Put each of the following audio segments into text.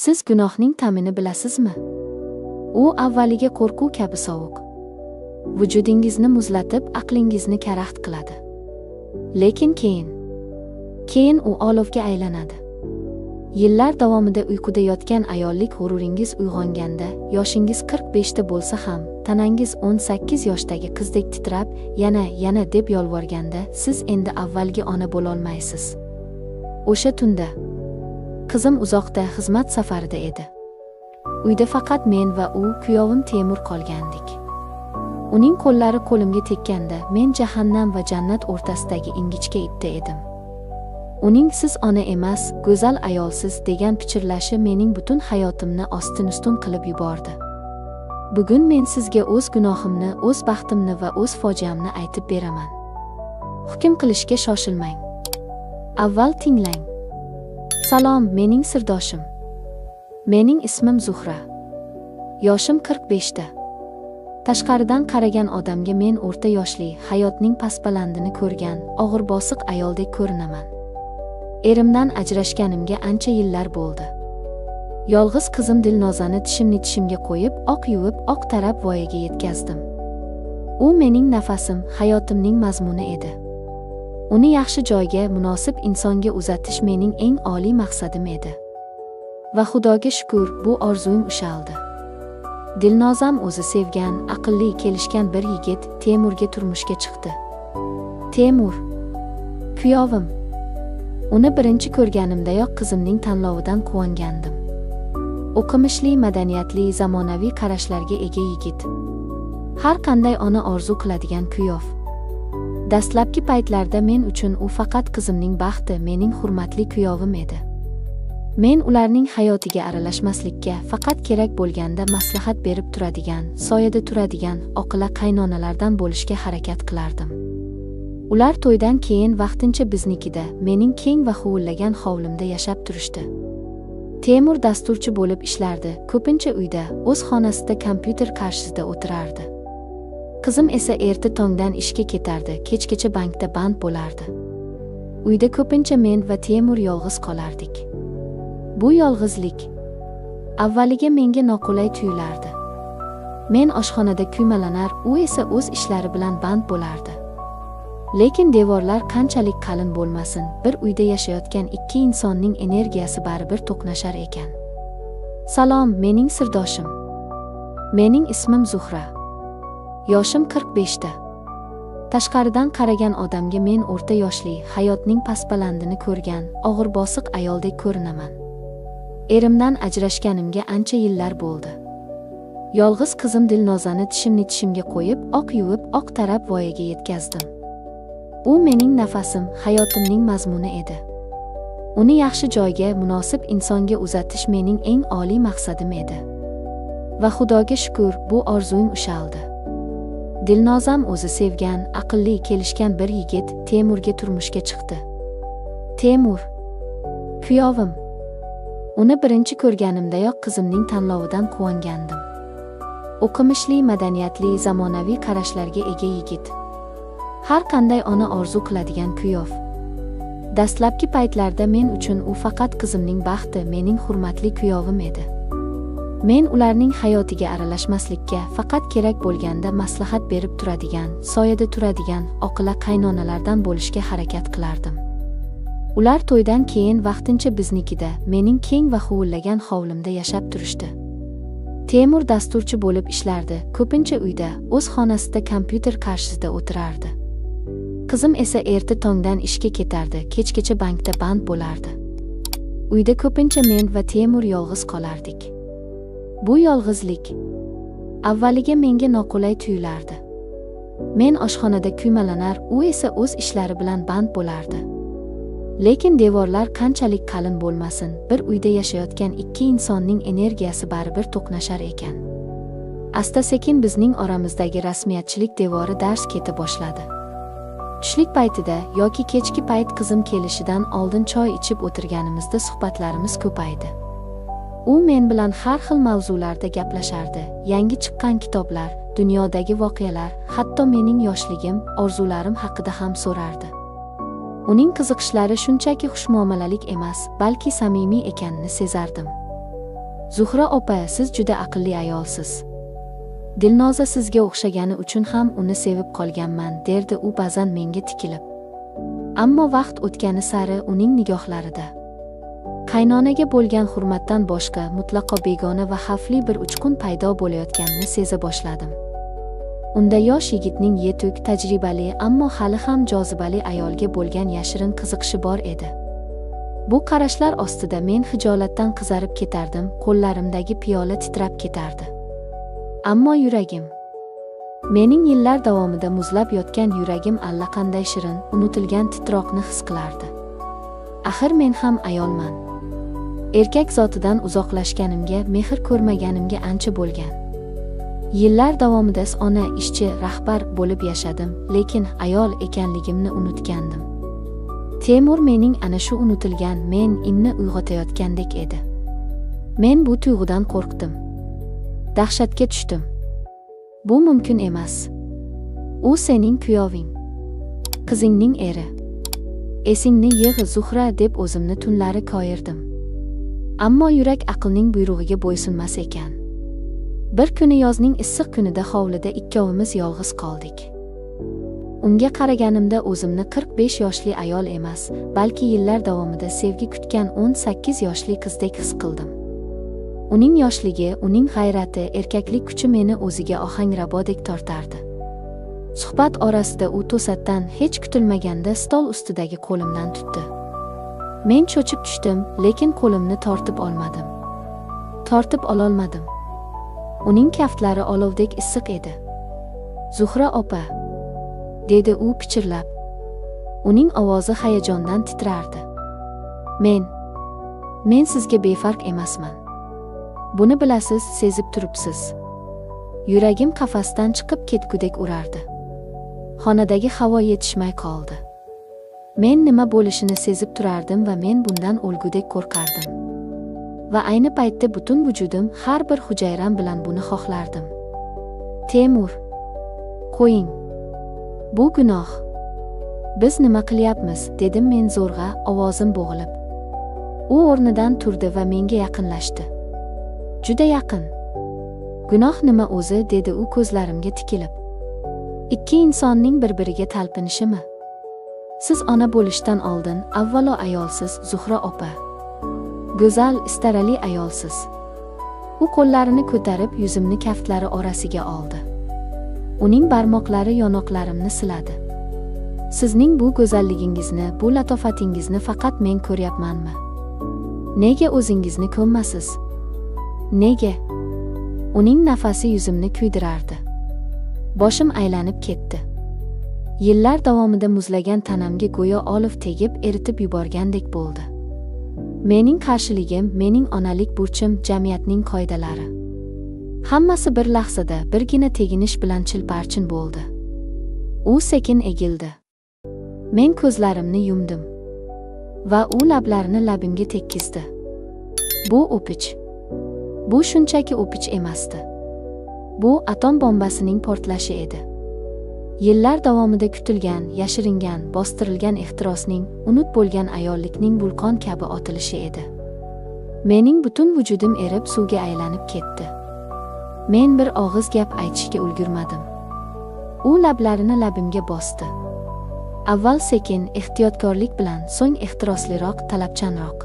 Siz gunohning ta'mini bilasizmi? U avvaliga qo'rquv kabi sovuq. Vujudingizni muzlatib, aqlingizni karaxt qiladi. Lekin keyin u olovga aylanadi. Yillar davomida uyquda yotgan ayollik g'ururingiz uyg'onganda, yoshingiz 45 ta bo'lsa ham, tanangiz 18 yoshdagi qizdek titrab, yana, yana deb yolvorganda, siz endi avvalgi ona bo'lolmaysiz. O'sha tunda qizim uzoqda xizmat safarida edi. Uyda faqat men va u, kuyovim Temur qolgandik. Uning qo'llari qo'limga tekkanda, men jahannam va jannat o'rtasidagi ingichka ipda edim. Uning siz ona emas, go'zal ayolsiz degan pichirlashi mening butun hayotimni ostin-ustun qilib yubordi. Bugun men sizga o'z gunohimni, o'z baxtimni va o'z fojiamni aytib beraman. Hukm qilishga shoshilmang. Avval tinglang. Salom, mening sirdoshim. Mening ismim Zuhra. Yoshim 45 ta. Tashqaridan qaragan odamga men o'rta yoshli, hayotning pasbalandini ko'rgan, og'ir bosiq ayoldek ko'rinaman. Erimdan ajrashganimga ancha yillar bo'ldi. Yolg'iz qizim Dilnozani tishimni tishimga qo'yib, oq yuvib, oq tarab voyaga yetkazdim. U mening nafasim, hayotimning mazmuni edi. Uni yaxshi joyga, munosib insonga uzatish mening eng oliy maqsadim edi. Va Xudoga shukr, bu orzuim ushaldi. Dilnozam o'zi sevgan, aqlli, kelishgan bir yigit Temurga turmushga chiqdi. Temur, kuyovim. Uni birinchi ko'rganimdayoq qizimning tanlovidan quvongandim. O'qimishli, madaniyatli, zamonaviy qarashlarga ega yigit. Har qanday ona orzu qiladigan kuyov. Dastlabki paytlarda men uchun u faqat qizimning baxti, mening hurmatli kuyovim edi. Men ularning hayotiga aralashmaslikka, faqat kerak bo'lganda maslahat berib turadigan, soyada turadigan oqila qaynonalardan bo'lishga harakat qilardim. Ular to'ydan keyin vaqtincha biznikida, mening keng va huvillagan hovlimda yashab turishdi. Temur dasturchi bo'lib ishlardi, ko'pincha uyda, o'z xonasida kompyuter qarshisida o'tirardi. Qizim esa erta tongdan ishga ketardi, kechgacha bankda band bo'lardi. Uyda ko'pincha men va Temur yolg'iz qolardik. Bu yolg'izlik avvaliga menga noqulay tuyulardi. Men oshxonada kuymalanar, u esa o'z ishlari bilan band bo'lardi. Lekin devorlar qanchalik qalin bo'lmasin, bir uyda yashayotgan ikki insonning energiyasi baribir to'qnashar ekan. Salom, mening sirdoshim. Mening ismim Zuhra. Yoshim 45 ta. Tashqaridan qaragan odamga men o'rta yoshli, hayotning pasbalandini ko'rgan, og'ir bosiq ayoldek ko'rinaman. Erimdan ajrashganimga ancha yillar bo'ldi. Yolg'iz qizim Dilnozani tishimni tishimga qo'yib, oq yuvib, oq tarab voyaga yetkazdim. U mening nafasim, hayotimning mazmuni edi. Uni yaxshi joyga, munosib insonga uzatish mening eng oliy maqsadim edi. Va Xudoga shukr, bu orzuim ushaldi. Dilnozam o'zi sevgan, aqlli, kelishgan bir yigit Temurga turmushga chiqdi. Temur, kuyovim. Uni birinchi ko'rganimdayoq qizimning tanlovidan quvongandim. O'qimishli, madaniyatli, zamonaviy qarashlarga ega yigit. Har qanday ona orzu qiladigan kuyov. Dastlabki paytlarda men uchun u faqat qizimning baxti, mening hurmatli kuyovim edi. Men ularning hayotiga aralashmaslikka, faqat kerak bo'lganda maslahat berib turadigan, soyada turadigan oqila qaynonalardan bo'lishga harakat qilardim. Ular to'ydan keyin vaqtincha biznikida, mening keng va huvillagan hovlimda yashab turishdi. Temur dasturchi bo'lib ishlardi, ko'pincha uyda, o'z xonasida kompyuter qarshisida o'tirardi. Qizim esa erta tongdan ishga ketardi, kechgacha bankda band bo'lardi. Uyda ko'pincha men va Temur yolg'iz qolardik. Bu yolg'izlik avvaliga menga noqulay tuyulardi. Men oshxonada kuymalanar, u esa o'z ishlari bilan band bo'lardi. Lekin devorlar qanchalik qalin bo'lmasin, bir uyda yashayotgan ikki insonning energiyasi baribir to'qnashar ekan. Asta-sekin bizning oramizdagi rasmiyatchilik devori dars keta boshladi. Tushlik paytida yoki kechki payt qizim kelishidan oldin choy ichib o'tirganimizda suhbatlarimiz ko'paydi. U men bilan har xil mavzularda gaplashardi. Yangi chiqqan kitoblar, dunyodagi voqealar, hatto mening yoshligim, orzularim haqida ham so'rardi. Uning qiziqishlari shunchaki xushmuomalalik emas, balki samimiy ekanini sezardim. Zuhra opa, siz juda aqlli ayolsiz. Dilnoza sizga o'xshagani uchun ham uni sevib qolganman, derdi u ba'zan menga tikilib. Ammo vaqt o'tgani sari uning nigohlarida qaynonaga bo'lgan hurmatdan boshqa mutlaqo begona va xavfli bir uchqun paydo bo'layotganini seza boshladim. Unda yosh yigitning yetuk, tajribali, ammo hali ham jozibali ayolga bo'lgan yashirin qiziqishi bor edi. Bu qarashlar ostida men xijolatdan qizarib ketardim, qo'llarimdagi piyola titrab ketardi. Ammo yuragim, mening yillar davomida muzlab yotgan yuragim allaqanday shirin, unutilgan titroqni his qilardi. Axir men ham ayolman. Erkak zotidan uzoqlashganimga, mehr ko'rmaganimga ancha bo'lgan. Yillar davomida ona, ishchi, rahbar bo'lib yashadim, lekin ayol ekanligimni unutgandim. Temur mening ana shu unutilgan men imni uyg'otayotgandek edi. Men bu tuyg'udan qo'rqdim. Dahshatga tushdim. Bu mumkin emas. U sening kuyoving. Qizingning eri. Esingni yig', Zuhra, deb o'zimni tunlari koyirdim. Ammo yurak aqlning buyrug'iga bo'ysunmas ekan. Bir kuni yozning issiq kunida hovlida ikkovimiz yolg'iz qoldik. Unga qaraganimda o'zimni 45 yoshli ayol emas, balki yillar davomida sevgi kutgan 18 yoshli qizdek his qildim. Uning yoshligi, uning g'ayrati, erkaklik kuchi meni o'ziga ohangrabodek tortardi. Suhbat orasida u to'satdan, hech kutilmaganda stol ustidagi qo'limdan tutdi. Men cho'chib tushdim, lekin qo'limni tortib olmadim. Tortib ololmadim. Uning kaftlari olovdek issiq edi. Zuhra opa, dedi u pichirlab. Uning ovozi hayajondan titrardi. Men sizga befarq emasman. Buni bilasiz, sezib turibsiz. Yuragim qafasdan chiqib ketgudek urardi. Xonadagi havo yetishmay qoldi. Men nima bo'lishini sezib turardim va men bundan o'lgudek qo'rqardim. Va ayni paytda butun vujudim, har bir hujayram bilan buni xohlardim. Temur, qo'ying. Bu gunoh. Biz nima qilyapmiz, dedim men zo'rg'a, ovozim bo'g'ilib. U o'rnidan turdi va menga yaqinlashdi. Juda yaqin. Gunoh nima o'zi, dedi u ko'zlarimga tikilib. Ikki insonning bir-biriga talpinishimi? Siz ona bo'lishdan oldin avvalo ayolsiz, Zuhra opa. Go'zal, istarali ayolsiz. U qo'llarini ko'tarib, yuzimni kaftlari orasiga oldi. Uning barmoqlari yonoqlarimni siladi. Sizning bu go'zalligingizni, bu latofatingizni faqat men ko'ryapmanmi? Nega o'zingizni ko'mmasiz? Nega? Uning nafasi yuzimni kuydirardi. Boshim aylanib ketdi. Yillar davomida muzlagan tanamga go'yo olov tegib, eritib yuborgandek bo'ldi. Mening qarshiligim, mening onalik burchim, jamiyatning qoidalari. Hammasi bir lahzada, birgina teginish bilan chilparchin bo'ldi. U sekin egildi. Men ko'zlarimni yumdim. Va u lablarini labimga tekkizdi. Bu o'pich. Bu shunchaki o'pich emasdi. Bu atom bombasining portlashi edi. Yillar davomida kutilgan, yashiringan, bostirilgan ehtirosning, unut bo'lgan ayollikning vulqon kabi otilishi edi. Mening butun vujudim erib suvga aylanib ketdi. Men bir og'iz gap aytishga ulgurmadim. U lablarini labimga bosdi. Avval sekin, ehtiyotkorlik bilan, so'ng ehtirosliroq, talabchanroq.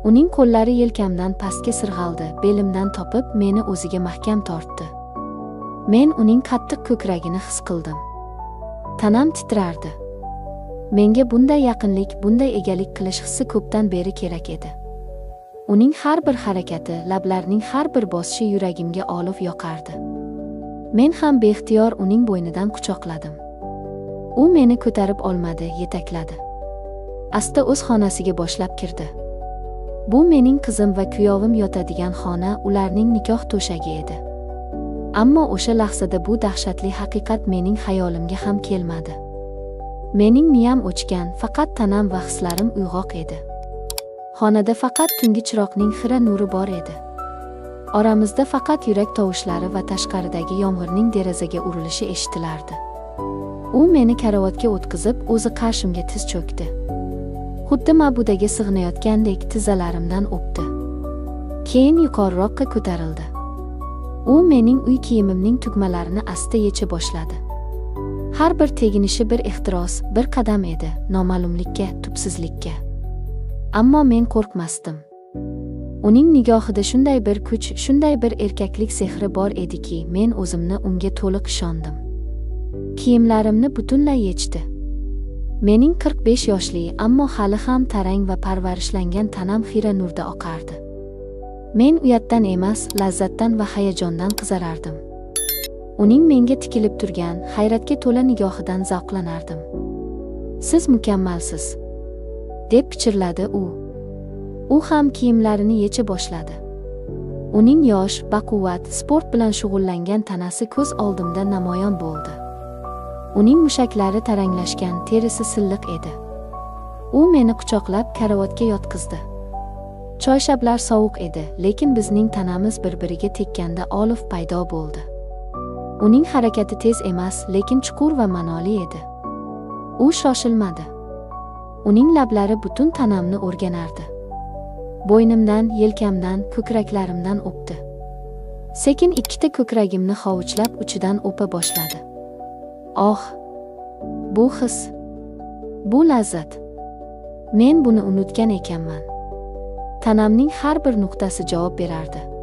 Uning qo'llari yelkamdan pastga sirg'aldi, belimdan topib, meni o'ziga mahkam tortdi. Men uning qattiq ko'kragini his qildim. Tanam titrardi. Menga bunday yaqinlik, bunday egalik qilish hissi ko'pdan beri kerak edi. Uning har bir harakati, lablarining har bir bosishi yuragimga olov yoqardi. Men ham beixtiyor uning bo'ynidan quchoqladim. U meni ko'tarib olmadi, yetakladi. Asta o'z xonasiga boshlab kirdi. Bu mening qizim va kuyovim yotadigan xona, ularning nikoh to'shagi edi. Ammo o'sha lahzada bu dahshatli haqiqat mening xayolimga ham kelmadi. Mening miyam o'chgan, faqat tanam va hislarim uyg'oq edi. Xonada faqat tungi chiroqning xira nuri bor edi. Oramizda faqat yurak tovushlari va tashqaridagi yomg'irning derazaga urilishi eshitilardi. U meni karavotga o'tqizib, o'zi qarshimga tiz cho'kdi. Xuddi ma'budaga sig'inayotgandek tizzalarimdan o'pdi. Keyin yuqoriroqqa ko'tarildi. U mening uy kiyimimning tugmalarini asta yecha boshladi. Har bir teginishi bir ehtiros, bir qadam edi, noma'lumlikka, tubsizlikka. Ammo men qo'rqmasdim. Uning nigohida shunday bir kuch, shunday bir erkaklik sehri bor ediki, men o'zimni unga to'liq ishondim. Kiyimlarimni butunlay yechdi. Mening 45 yoshli, ammo hali ham tarang va parvarishlangan tanam xira nurda oqardi. Men uyatdan emas, lazzatdan va hayajondan qizarardim. Uning menga tikilib turgan, hayratga to'la nigohidan zavqlanardim. "Siz mukammalsiz", deb pichirladi u. U ham kiyimlarini yecha boshladi. Uning yosh, baquvvat, sport bilan shug'ullangan tanasi ko'z oldimda namoyon bo'ldi. Uning mushaklari taranglashgan, terisi silliq edi. U meni quchoqlab karavotga yotqizdi. Choyshablar sovuq edi, lekin bizning tanamiz bir-biriga tekkanda olov paydo bo'ldi. Uning harakati tez emas, lekin chuqur va ma'noli edi. U shoshilmadi. Uning lablari butun tanamni o'rganardi. Bo'ynimdan, yelkamdan, ko'kraklarimdan o'pdi. Sekin ikkita ko'kragimni hovuchlab uchidan o'pa boshladi. Oh! Bu his! Bu lazzat! Men buni unutgan ekanman. Tanamning har bir nuqtasi javob berardi.